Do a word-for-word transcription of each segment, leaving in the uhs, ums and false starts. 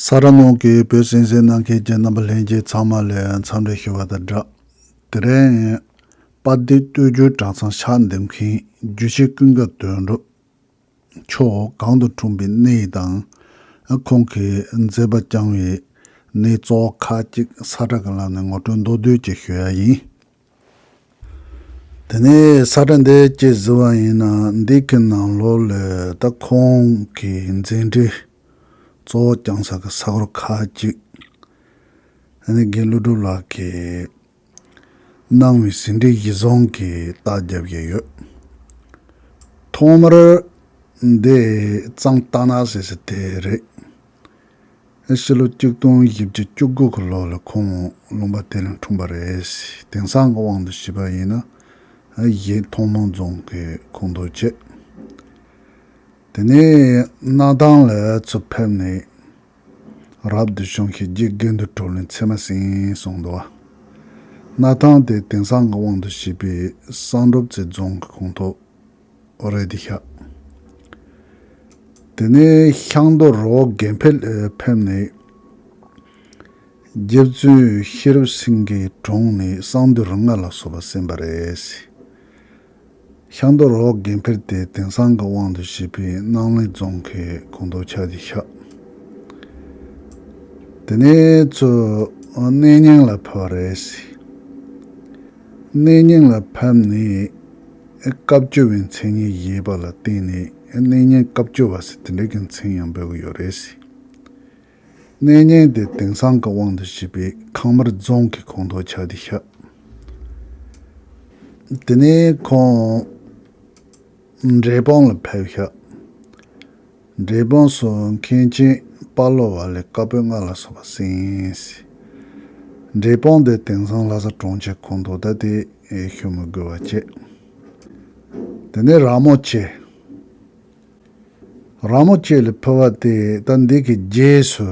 ས་ར་ནང་གི་བོད་གསན་གཟིགས་གནང་མཁན་གྱི་རྣམ་པ་ལྷན་རྒྱས་ཚང་མ་ལ་འཚམས་འདྲི་ཞུ་བ་དང་སྦྲགས། དེ་རིང་དཔལ་ལྡན་སྟོད་འཇུག་གྲྭ་ཚང་ཕྱག་འདེབས་མཁན་རྒྱུད་ཆེན་ཀུན་དགའ་དོན་གྲུབ་མཆོག་གང་དུ་འཁྲུངས་པའི་གནས་དང་། ཁོང་གིས་མཛད་པ་བསྐྱངས་པའི་གནས་གཙོ་བོ་ཁག་ཅིག་ས་ཁྲ་གི་ལམ་ནས་ངོ་སྤྲོད་མདོར་བསྡུས་ཅིག་ཞུ་ཡ་ཡིན། དེ་ནས་ས་ཁྲ་འདི་ཅིག་གཟིགས་པ་ཡིན་ན། འདི་གི་ནང་ལོགས་ལ་ད་ཁོང་གི་མཛད་འཕྲིན་གཙོ་བོ་བསྐྱངས་ས་གི་ས་སྐོར་ཁག་ཅིག་ཨ་ནི་དགེ་ལུགས་སྒྲུབ་ལགས་ཀྱིས་གནང་བའི་ཟིན་བྲིས་གཞིར་བཟུང་གིས་རྟགས་རྒྱབ་ཀྱི་ཡོད། ཐོག་མར་འདི་གཙང་རྟ་ནག་ཟེར་ས་དེ་རེད། ཕྱི་ལོ་གཅིག་སྟོང་བཞི་བརྒྱ་བཅུ་དགུ་གི་ལོ་ལ་ཁོང་ལུང་པ་དེ་ལ་འཁྲུངས་པ་རེད། དེང་སང་གི་དབང་དུ་བྱས་པ་ཡིན་ན་གཞིས་ཐོག་མོན་རྫོང་གི་ཁོངས་གཏོགས་བྱས། དེ་ནས་སྣར་ཐང་ལ་ཚུར་ཕེབས་ནས། རབ་ཏུ་བྱུང་ཞིང་རྗེ་དགེ་འདུན་གྲོ་ལོད་ཚད་མ་ཟིན་གསུངས་འདུག། སྣར་ཐང་དེ་དེང་སང་གི་དབང་དུ་བྱས་པའི་བསམ་གྲུབ་རྩེ་རྫོང་གི་ཁོངས་གཏོགས་རེད་དེ་ཤག། དེ་ནས་ཤང་རྡོ་རི་བོ་དགེ་འཕེལ་ཕེབས་ནས། རྗེ་བཙུན་ཤེས་རབ་སེང་གེའི་དྲུང་ནས་གསང་འདུས་རིམ་ལྔ་ལ་སོགས་པ་གསན་པ་རེད། ཤང་རྡོ་རི་བོ་དགེ་འཕེལ་དེ་དེང་སང་གི་དབང་དུ་བྱས་པའི་སྣང་གླིང་རྫོང་གི་ཁོངས་གཏོགས་ཆགས་ཏེ་ཤག། དེ་ནས་ཚུར་གནས་རྙིང་ལ་ཕེབས་པ་རེད། གནས་རྙིང་ལ་ཕེབས་ནས་བཀའ་བཅུ་པའི་མཚན་ཉིད་བཞེས་པ་ལ་བརྟེན་ནས་གནས་རྙིང་བཀའ་བཅུ་པ་ཟེར་དེ་འདྲ་གི་མཚན་ཡང་འབོད་ཀྱི་ཡོད་རེད། གནས་རྙིང་དེ་དེང་སང་གི་དབང་དུ་བྱས་པའི་ཁང་དམར་རྫོང་གི་ཁོངས་གཏོགས་ཆགས་ཏེ་ཤག། དེ་ནས་ཁོང་འབྲས་སྤུངས་ལ་ཕེབས་ཤག། འབྲས་སྤུངས་སུ་མཁན་ཆེན་དཔའ་བློ་བ་ལས་བཀའ་པོད་ལྔ་ལ་སོགས་པ་གསན། འབྲས་སྤུངས་དེ་དེང་སང་ལྷ་ས་གྲོང་ཁྱེར་ཁོངས་གཏོགས་ད་དེ་ཞུ་མི་དགོས་པ་བྱས། དེ་ནས་ར་མོ་ཆེ། ར་མོ་ཆེ་ལ་ཕེབས་པ་དེ་ད་འདི་གི་རྗེས་སུ་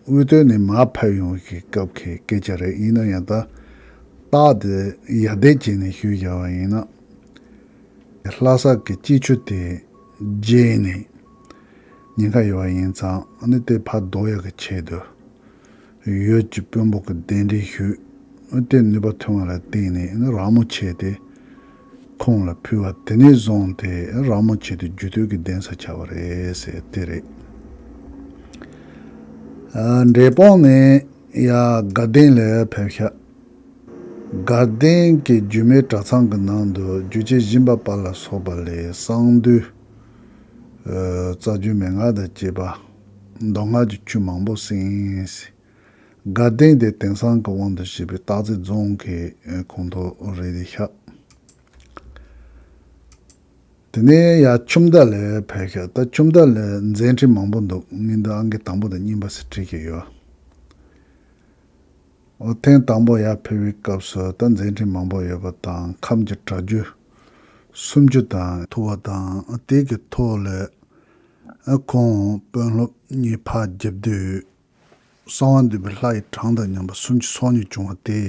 དབུས་སྟོད་ནས་མར་ཕེབས་ཡོང་གི་སྐབས་ཀྱི་སྐད་ཆ་རེད། ཡིན་ན་ཡང་ད་རྟགས་དེ་ཡར་ལྡན་བྱས་ནས་ཞུས་བཞག་པ་ཡིན་ན། ལྷ་ས་གི་སྐྱིད་ཆུ་དེ་བརྗེས་ནས་ཉེན་ཁ་ཡོད་པ་ཡིན་ཙང་ཨ་ནི་དེ་ཕར་ལྡོག་ཡག་གི་ཆེད་དུ། ཡུལ་གྱི་དཔོན་པོ་གི་གདན་འདྲེན་ཞུས། དེ་ནུས་པ་ཐོན་པ་ལ་བརྟེན་ནས་ནི་ར་མོ་ཆེ་དེ་ཁོང་ལ་ཕུལ་བ་དེ་ནས་བཟུང་སྟེ་ར་མོ་ཆེ་དེ་རྒྱུད་སྟོད་ཀྱི་གདན་ས་ཆགས་པ་རེད་ཟེར་དེ་རེད། ཨ། འབྲས་སྤུངས་ནས་ཡར་དགའ་ལྡན་ལ་ཕེབས་ཤག། དགའ་ལྡན་གྱི་རྒྱུད་སྨད་གྲྭ་ཚང་གི་ནང་དུ་རྒྱུད་ཆེན་བཞི་པ་པ་ལ་སོགས་པ་ལས་གསང་འདུས། ཨ། རྩ་རྒྱུད་མན་ངག་དང་བཅས་པ་མདོ་སྔགས་ཀྱི་ཆོས་མང་པོ་གསན། དགའ་ལྡན་དེ་དེང་སང་གི་དབང་དུ་བྱས་པའི་སྟག་རྩེ་རྫོང་གི་ཁོངས་གཏོགས་རེད་དེ་ཤག། དེ་ནས་ཡར་ཁྱིམ་བདག་ལ་ཕེབས་ཤག། ད་ཁྱིམ་བདག་ལ་མཛད་འཕྲིན་མང་པོ་འདུག། ངས་འདི་ཨང་ཀི་དང་པོ་དང་གཉིས་པ་ཟེར་བྲིས་ཀྱི་ཡོད། འོ། ཐེངས་དང་པོ་ཡར་ཕེབས་པའི་སྐབས་སུ་ད་མཛད་འཕྲིན་མང་པོ་ཡོད་པ་དང་ཁམས་ཀྱི་གྲྭ་རྒྱུན་སུམ་ཅུ་དང་ཐུག་པ་དང་། དེ་གི་ཐོག་ལ་ཁོང་དཔོན་སློབ་གཉིས་ཕར་བརྒྱབ་དུས། གསང་བ་འདུས་པའི་ལྷ་ཡི་གྲངས་དང་མཉམ་པ་སུམ་ཅུ་སོ་གཉིས་བྱུང་བ་དེ།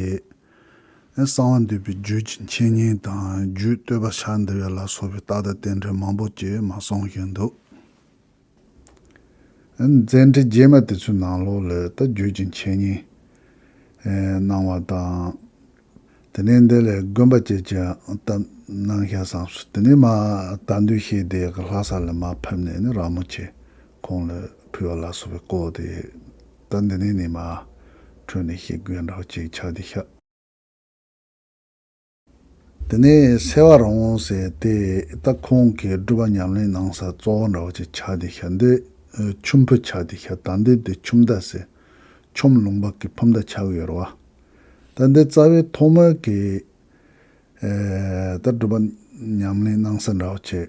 གསང་བ་འདུས་པའི་རྒྱུད་ཀྱི་འཆད་ཉན་དང་རྒྱུད་བསྟོད་པ་ཕྱག་འདེབས་ཡ་ལ་སོགས་པའི་རྟགས་དང་རྟེན་འབྲེལ་མང་པོ་ཅིག་མར་གསུངས་བཞིན་འདུག། མཛད་འཕྲིན་རྗེས་མ་དེ་ཚོའི་ནང་ལོགས་ལ་ད་རྒྱུད་ཀྱི་འཆད་ཉན་གནང་བ་དང་། དེ་ནས་འདི་ལས་དགོན་པ་བཅས་ཀྱང་བཏབ་གནང་ཤག་བསམས་སོང་། དེ་ནས་མར་དར་འདོན་ཞུས་ཏེ་ལྷ་ས་ལ་མར་ཕེབས་ནས་ནི་ར་མོ་ཆེ་ཁོང་ལ་ཕུལ་བ་ལ་སོགས་པའི་སྐོར་དེ་ད་འདི་ནས་ནི་མར་འཕྲོས་ནས་བཤད་དགོས་འདྲ་བོ་ཅིག་ཆགས་བསྡད་ཤག། དེ་ནས་སེ་བ་རང་དབང་ཟེར་དེ་ད་ཁོང་གིས་སྒྲུབ་པ་ཉམས་ལེན་གནང་ས་གཙོ་བོ་འདྲ་བོ་ཅིག་ཆགས་བསྡད་ཤག། འདི་ཨ་ཁྱུམ་ཕུ་ཆགས་བསྡད་ཤག། ད་འདི་དེ་ཁྱུམ་བདག་ཟེར་ཁྱུམ་ལུང་པ་གི་ཕུ་མདའ་ཆགས་ཡོད་རེད་བ། ད་འདི་རྩ་བའི་ཐོག་མའི་གི་ཨེ་ད་སྒྲུབ་པ་ཉམས་ལེན་གནང་ས་འདྲ་བོ་ཅིག།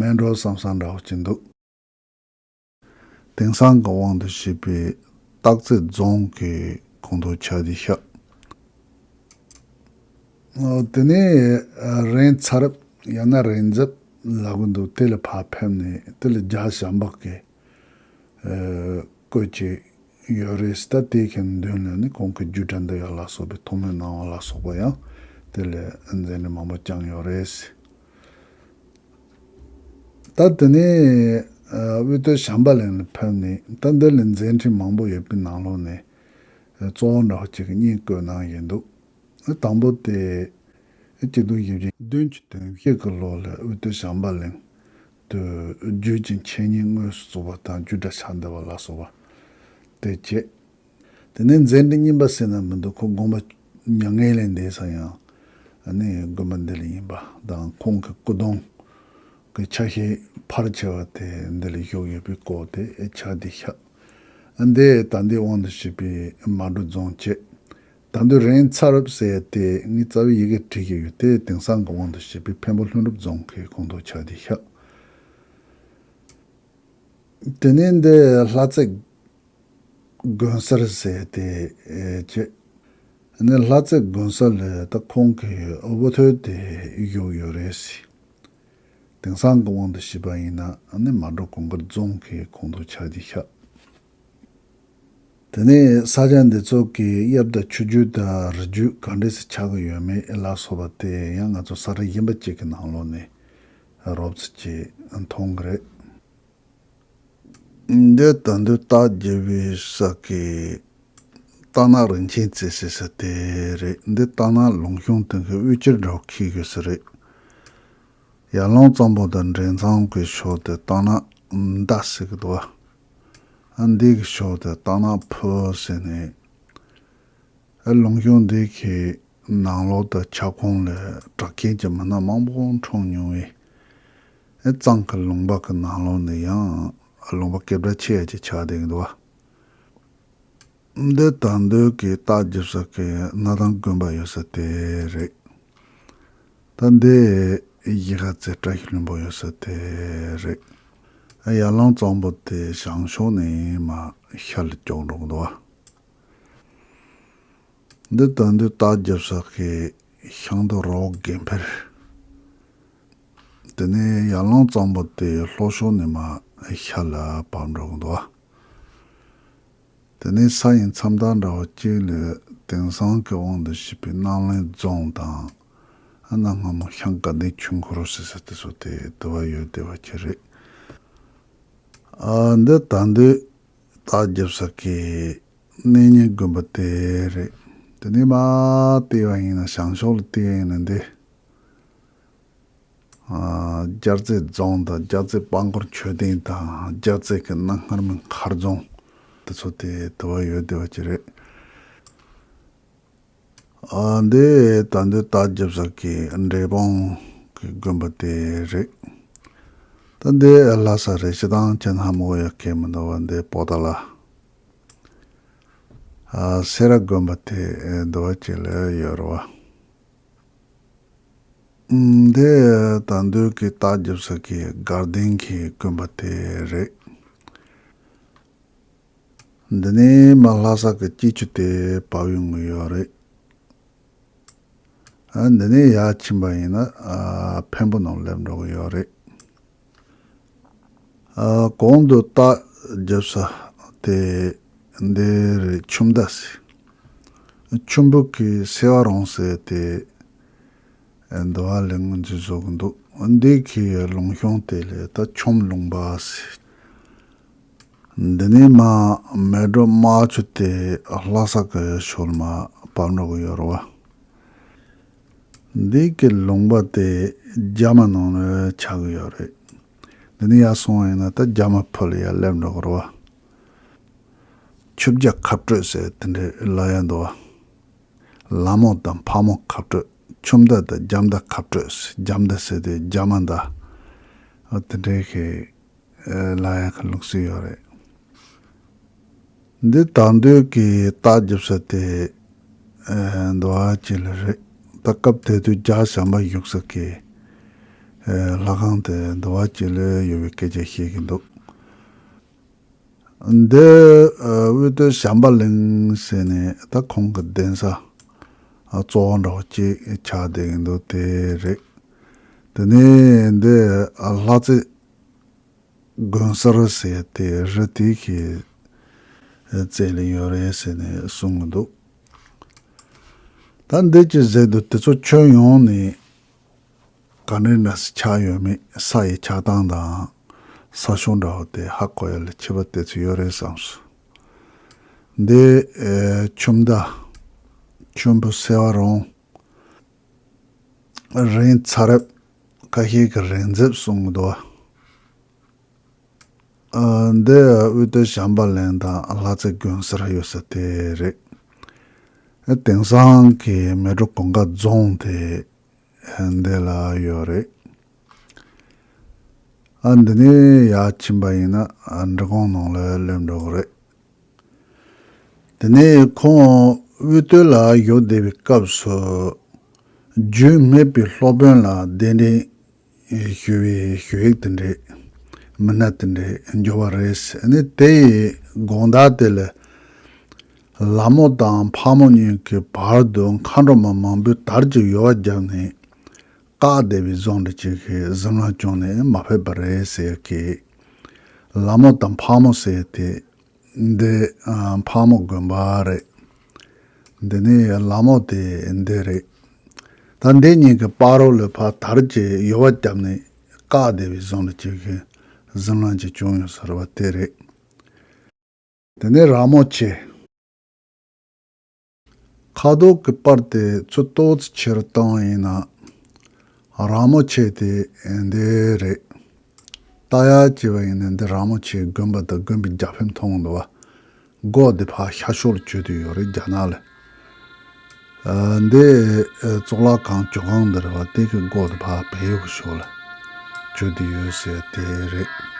མེད་འགྲོ་བསམ་ས་འདྲ་བོ་ཅིག་འདུག། དེང་སང་གི་དབང་དུ་བྱས་པའི་སྟག་རྩེ་རྫོང་གི་ཁོངས་གཏོགས་ཆགས་བསྡད་ཤག། ཨོ། དེ་ནས་རེན་ཚ་རབ་ཡང་ན་རེན་འཛབ་ལབ་ཀྱི་འདུག། དེ་ལ་ཕར་ཕེབས་ནས་དེ་ལ་རྒྱ་ཞབས་འབག་གི་ཨེ་སྐོར་ཅིག་ཡོད་རེད། ད་དེའི་མདུན་ལ་ནི་ཁོང་གི་རྒྱུད་གྲྭ་འདི་ཡ་ལ་སོགས་པའི་ཐོག་མའི་གནང་བ་ལ་སོགས་པ་ཡང་དེ་ལ་མཛད་འཕྲིན་མང་པོ་བསྐྱངས་ཡོད་རེད། ད་དེ་ནས་ དབུས་སྟོད་བྱམས་པ་གླིང་ལ་ཕེབས་ནས། ད་འདི་ལ་མཛད་འཕྲིན་མང་པོ་ཡོད་པའི་ནང་ལོགས་ནས་གཙོ་བོ་འདྲ་བོ་གཅིག་གི་བརྙན་བཀོད་གནང་ཡོད་འདུག་དང་པོ་དེ་གཅིག་སྟོང་བཞི་བརྒྱ་བདུན་ཅུ་དོན་བཞི་གི་ལོ་ལ་དབུས་སྟོད་བྱམས་པ་གླིང་དུ་རྒྱུད་ཀྱི་འཆད་ཉན་དངོས་སུ་བཙུགས་པ་དང་རྒྱུད་གྲྭ་ཆགས་བསྡད་པ་ལ་སོགས་པ་དེ་བྱས། དེ་ནས་མཛད་འཕྲིན་གཉིས་པ་ཟེར་ན་མི་འདུག་ཁོ་དགོངས་པ་མྱ་ངན་ལས་འདས་སོང་ཡང་། ཨ་ནི་དགོན་པ་འདི་ལ་ཡིན་པ་དང་ཁོང་གི་སྐུ་གདུང་གི་ཆ་ཤས་ཕལ་ཆེ་བ་དེ་འདི་ལ་བཞུགས་ཡོད་པའི་སྐོར་དེ་ཆ་དེ་ཤ། འདི་ད་ལྟའི་དབང་དུ་བྱས་པའི་མལ་གྲོ་རྫོང་བཅས། ད་དུང་རིན་ཚ་རབ་ཟེར་ཏེ་ངས་རྩ་བའི་ཡི་གེ་བྲིས་ཀྱི་ཡོད་དེ། དེང་སང་གི་དབང་དུ་བྱས་པའི་འཕན་པོ་ལྷུན་གྲུབ་རྫོང་གི་ཁོངས་གཏོགས་ཆ་དེ་ཤ། དེ་ནས་འདི་ལྷ་རྩེ་དགོན་གསར་ཟེར་ཏེ་བྱས། ནི་ལྷ་རྩེ་དགོན་གསར་ལ་ད་ཁོང་གི་དབུ་ཐོད་དེ་བཞུགས་ཡོད་རེད་ཟེར། དེང་སང་གི་དབང་དུ་བྱས་པ་ཡིན་ན་ནི་མལ་གྲོ་གུང་དཀར་རྫོང་གི་ཁོངས་གཏོགས་ཆགས་ཀྱི་ཤག་དེ་ནས་ས་ཆ་འདི་ཚོ་གི་གཡབ་དང་ཆུ་རྒྱུད་དང་རི་རྒྱུད་ག་འདྲས་སེ་ཆགས་ཀྱི་ཡོད་མེད་ལ་སོགས་པ་དེ་ཡང་ང་ཚོ་ས་ར་གཞན་པ་གཅིག་གི་ནང་ལོགས་ནས་རོབ་ཙམ་ཅིག་མཐོང་གི་རེད། འདི་ད་འདི་སྟག་རྒྱལ་པོའི་ས་གི་སྟག་ནག་རིན་ཆེན་རྩེ་ཟེར་ས་དེ་རེད། འདི་སྟག་ནག་ལུང་གཤོང་དེ་གི་དབུས་སྐྱེས་འདྲ་བོ་འཁེལ་གི་ས་རེད། ཡར་ཀླུང་གཙང་པོ་དང་མགྲིན་ཚང་གི་ཕྱོགས་དེ་སྟག་ནག་མདའ་ཟེར་གི་འདུག་བ། ཨ་འདི་གི་ཕྱོགས་དེ་སྟག་ནག་ཕུ་ཟེར་ནས། ཨ་ལུང་གཤོང་འདི་གི་ནང་ལོགས་དང་ཁྱབ་ཁོངས་ལ་གྲགས་ཅན་གྱི་མི་སྣ་མང་པོ་འཁྲུངས་མྱོང་བས། ཨ་གཙང་གི་ལུང་པ་གི་ནང་ལོགས་ནས་ཡང་ལུང་པ་སྐད་གྲགས་ཆེ་ཡ་ཅིག་ཆགས་བསྡད་ཀྱི་འདུག་བ། འདི་ད་འདོད་ཀྱི་སྟག་རྒྱབ་ས་གི་སྣར་ཐང་དགོན་པ་ཡོད་ས་དེ་རེད། ད་འདི་གཞིས་ཀ་རྩེ་བཀྲ་ཤིས་ལྷུན་པོ་ཡོད་ས་དེ་རེད། ཨ་ཡར་ཀླུང་གཙང་པོ་དེ་བྱང་ཕྱོགས་ནས་མར་ཤར་ལ་ཀྱོག་འགྲོ་གི་འདུག་བ། འདི་ད་འདོད་སྟག་རྒྱབ་ས་གི་ཤང་དུ་རོག་དགེ་འཕེལ། དེ་ནས་ཡར་ཀླུང་གཙང་པོ་དེ་ལྷོ་ཕྱོགས་ནས་མར་ཤར་ལ་བབས་འགྲོ་གི་འདུག་བ། དེ་ནས་ས་ཡི་མཚམས་དག་འདྲ་བོ་གཅིག་ལ་དེང་སང་གི་དབང་དུ་བྱས་པའི་སྣང་བློན་རྫོང་དང་། ཨ་གནའ་སྔ་མོ་ཤང་དགའ་ལྡན་ཆོས་འཁོར་ཟེར་ས་དེ་ཚོ་དེ་དུ་བ་ཡོད་བསྡད་པ་ཅིག་རེད། ཨ་འདི་ད་འདོད་སྟག་རྒྱབ་ས་གི་གནས་རྙིང་དགོན་པ་དེ་རེད། དེ་ནས་མར་བལྟས་པ་ཡིན་ན་བྱང་ཕྱོགས་ལ་བལྟས་ཡིན་ན་འདི། ཨ་རྒྱལ་རྩེ་རྫོང་དང་རྒྱལ་རྩེ་དཔལ་འཁོར་མཆོད་རྟེན་དང་རྒྱལ་རྩེ་གི་གནའ་སྔ་མོའི་མཁར་རྫོང་དེ་ཚོ་དེ་དུ་བ་ཡོད་བསྡད་པ་ཅིག་རེད། ཨ་འདི་ད་འདོད་སྟག་རྒྱབ་ས་གི་འབྲས་སྤུངས་གི་དགོན་པ་དེ་རེད། ད་འདི་ལྷ་ས་རེད། སྤྱིར་བཏང་ཅན་ཧ་མོ་ཡ་གེ་མི་འདུག་བ། འདི་པོ་ཏ་ལ། ཨ་སེ་ར་དགོན་པ་དེ་འདུག་བ་ཅིག་ལ་ཡོད་རེད་བ། འདི་ད་འདོད་ཀྱི་སྟག་རྒྱབ་ས་གི་དགའ་ལྡན་གྱི་དགོན་པ་དེ་རེད། འདི་ནས་མར་ལྷ་ས་གི་སྐྱིད་ཆུ་དེ་བབས་ཡོང་གི་ཡོད་རེད། ཨ་འདི་ནས་ཡར་ཕྱིན་པ་ཡིན་ན་ཨ་འཕན་པོ་ནང་སླེབས་འགྲོ་གི་ཡོད་རེད། ཨ་གོང་དུ་སྟག་རྒྱབ་ས་དེ་འདི་རེད། ཆུ་མདའ་ཟེར། ཆུ་འབུ་གི་སེ་བ་རོང་ཟེར་དེ་འདི་བ་ལས་ངོས་འཛིན་བཟོ་གི་འདུག་འདི་གི་ལུང་གཤོང་དེ་ལས་ད་ཆུམ་ལུང་པ་ཟེར། འདི་ནས་མར་མལ་གྲོ་རྨ་ཆུ་དེ་ལྷ་ས་གི་ཕྱོགས་ལ་མར་བབས་འགྲོ་གི་ཡོད་རེད་བ། འདི་གི་ལུང་པ་དེ་རྒྱ་མ་ནང་ལ་ཆགས་ཀྱི་ཡོད་རེད། འདི་ནས་ཡར་སོང་བ་ཡིན་ན་ད་རྒྱ་མ་ཕུ་ལ་ཡར་སླེབས་འགྲོ་གི་རེད་བ། ཆུ་བརྒྱ་ཁ་སྤྲོད་ཟེར་དེ་འདྲའི་ལབ་ཡ་འདུག་བ། ལ་མོ་དང་ཕག་མོ་ཁ་སྤྲོད། ཆུ་མདའ་དང་རྒྱ་མདའ་ཁ་སྤྲོད་ཟེར། རྒྱ་མདའ་ཟེར་དེ་རྒྱ་མ་མདའ། ཨ་དེ་འདྲའི་གི་ལབ་ཡ་གི་ལུགས་སྲོལ་ཡོད་རེད། འདི་ད་འདོད་ཀྱི་སྟག་རྒྱབ་ས་དེ་ཨ་འདི་བ་ཅིག་ལ་རེད། ད་སྐབས་དེ་དུས་རྒྱ་བྱམས་པ་བཞུགས་ས་གི་ཨ་ལྷ་ཁང་དེ་འདི་བ་ཅིག་ལ་ཡོད་པའི་སྐད་ཆ་བཤད་ཀྱི་འདུག་འདི་ཨ་དབུས་སྟོད་བྱམས་པ་གླིང་ཟེར་ནས་ད་ཁོང་གི་གདན་ས་ཨ་གཙོ་བོ་འདྲ་བོ་ཅིག་ཆགས་བསྡད་ཀྱི་འདུག་དེ་རེད། དེ་ནས་འདི་ཨ་ལྷ་རྩེ་དགོན་གསར་ཟེར་དེ་རི་དེ་གི་རྩེ་ལ་ཡོད་རེད་ཟེར་ནས་གསུང་གི་འདུག་ད་འདི་ཅི་ཟེར་འདུག་དེ་ཚོ་ཁྱོན་ཡོངས་ནས་ག་འདྲ་འདྲ་ཞིག་ཆགས་ཡོད་མེད། ས་ཡི་ཆགས་སྟངས་དང་ ས་ཞོག་འདྲ་བོ་དེ་ཧ་གོ་ཡ་ལ་ཁྱད་པར་དེ་ཚོ་ཡོད་རེད་བསམ་སོང་། འདི་ཨེ་ཆུ་མདའ། ཆུ་འབུ་སེ་བ་རོང་། རིང་ཚ་རབ། ཁ་ཤས་ཀྱིས་རིང་འཛེབ་གསུང་གི་འདུག་བ། ཨ། འདི་དབུས་སྟོད་བྱམས་པ་གླིང་དང་ལྷ་རྩེ་དགོན་གསར་ཡོད་ས་དེ་རེད། དེང་སང་གི་མལ་གྲོ་གུང་དཀར་རྫོང་དེ་འདི་ལ་ཡོད་རེད། ཨ། འདི་ནས་ཡར་ཕྱིན་པ་ཡིན་ན། ཨ། འབྲི་གུང་ནང་ལ་སླེབས་འགྲོ་གི་རེད། དེ་ནས་ཁོང་དབུས་སྟོད་ལ་བཞུགས་བསྡད་པའི་སྐབས་སུ། རྒྱུས་མེད་པའི་སློབ་དཔོན་ལ་གདན་འདྲེན་ཞུ་བའི་ཞུ་ཡིག་དེ་འདྲས། མི་སྣ་དེ་འདྲས་འབྱོར་བ་རེད། ཨ་ནི་དེ་ཡི་དགོང་དག་དེ་ལ་ལ་མོ་དང་ཕག་མོ་གཉིས་ཀྱི་བར་དུ་མཁའ་འགྲོ་མ་མང་པོས་དར་གྱི་ཡོལ་བ་བརྒྱབ་ནས། བཀག་བསྡད་པའི་བཟོ་འདྲ་ཅིག་གིས་གཟིམ་ལམ་བྱུང་ནས་མ་ཕེབས་པ་རེད་ཟེར་གི། ལ་མོ་དང་ཕག་མོ་ཟེར་དེ་འདི། ཨ། ཕག་མོ་དགོན་པ་རེད། འདི་ནས་ལ་མོ་དེ་འདི་རེད། ད་འདི་གཉིས་ཀྱི་བར་རོ་ལ་ཕར་དར་གྱི་ཡོལ་བ་བརྒྱབ་ནས་བཀག་བསྡད་པའི་བཟོ་འདྲ་ཅིག་གིས་གཟིམ་ལམ་ཅིག་བྱུང་ཡོད་ས་རེད་བ། དེ་རེད། དེ་ནས་ར་མོ་ཆེ། ཁ་དོག་གི་པར་དེ་ཚུར་ཏོག་ཙམ་ཆེ་རུ་བཏང་བ་ཡིན་ན། ར་མོ་ཆེ་དེ་འདི་རེད། ལྟ་ཡག་བྱས་པ་ཡིན་ན་འདི་ར་མོ་ཆེའི་དགོན་པ་དང་དགོན་པའི་རྒྱ་ཕིབས་མཐོང་འདུག་བ། སྒོ་དེ་ཕར་ཤར་ཕྱོགས་ལ་བྱོལ་དུ་ཡོད་རེད། རྒྱ་ནག་ལ། ཨ། འདི་ཨ་གཙུག་ལག་ཁང་ཇོ་ཁང་འདི་རེད་བ། དེ་གི་སྒོ་དེ་ཕར་བལ་ཡུལ་གྱི་ཕྱོགས་ལ་བྱོལ་དུ་ཡོད་ཟེར་དེ་རེད།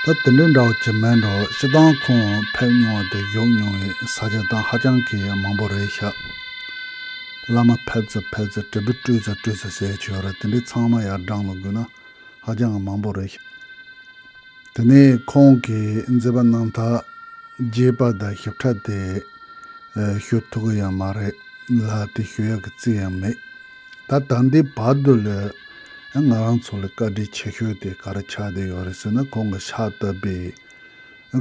ད་དེ་འདྲའི་འདྲ་བོ་ཅིག་མིན་འགྲོ། སྤྱིར་བཏང་ཁོང་ཕེབས་མྱོང་བ་དང་བཞུགས་མྱོང་བའི་ས་ཆ་དང་ཧ་ཅང་གི་མང་པོ་རེད་ཤག་བླ་མ་ཕེབས་ཙམ་ཕེབས་ཙམ། དྲིལ་བུ་དཀྲོལ་ཙམ་དཀྲོལ་ཙམ་ཟེར་གྱི་ཡོད་རེད། དེ་འདྲའི་ཚང་མ་ཡར་འགྲེང་ལ་དགོས་ན་ཧ་ཅང་གི་མང་པོ་རེད་ཤག་དེ་ནས་ཁོང་གིས་མཛད་པ་རྣམ་ཐར་རྒྱས་པ་དང་ཞིབ་ཕྲ་དེ་ཨ་ཞུ་ཐུབ་ཀྱི་ཡང་མ་རེད་ལ། དེ་ཞུ་ཡག་གི་རྩིས་ཡང་མེད། ད་ད་ལྟའི་བར་དུ་ལ་ང་རང་ཚོ་ལ་བཀའ་དྲིན་ཆེ་ཤོས་དེ་ག་རེ་ཆགས་བསྡད་ཡོད་རེད་ཟེར་ན། ཁོང་གིས་ཕྱག་བཏབ་པའི་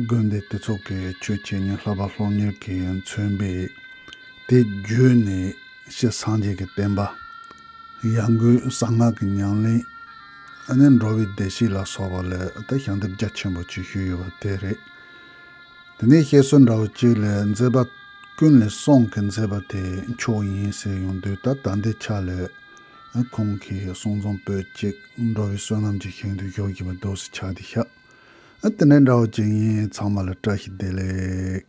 དགོན་སྡེ་དེ་ཚོ་གི་ཆོས་འཆད་ཉན་བསླབ་པ་སློབ་གཉེར་གྱིས་མཚོན་པའི། དེ་བརྒྱུད་ནས་སྤྱིར་སངས་རྒྱས་ཀྱི་བསྟན་པ། ཡར་ངོའི་གསང་སྔགས་ཀྱི་ཉམས་ལེན། ཨ་ནི་འགྲོ་བའི་བདེ་གཤེགས་ལ་སོགས་པ་ལ་ད་ཞབས་འདེགས་རྒྱ་ཆེན་པོ་ཅིག་ཞུས་ཡོད་པ་དེ་རེད། དེ་ནས་བཤད་སྲོལ་འདྲ་བོ་གཅིག་ལ་མཛད་པ་ཀུན་ལས་གསུང་གི་མཛད་པ་དེ་མཆོག་ཡིན་ཟེར་ཡོང་དུས། ད་ད་ལྟའི་ཆ་ལ་ཁོང་གིས་གསུང་རྩོམ་པོད་གཅིག་འགྲོ་བའི་བསོད་ནམས་ཀྱི་ཞིང་དུ་བཞུགས་བཞིན་པ་འདུག་སེ་ཆགས་བསྡད་ཤག་ཨ། དེ་འདྲའི་འདྲ་བོ་ཅིག་ཡིན། ཚང་མ་ལ་བཀྲ་ཤིས་བདེ་ལེགས།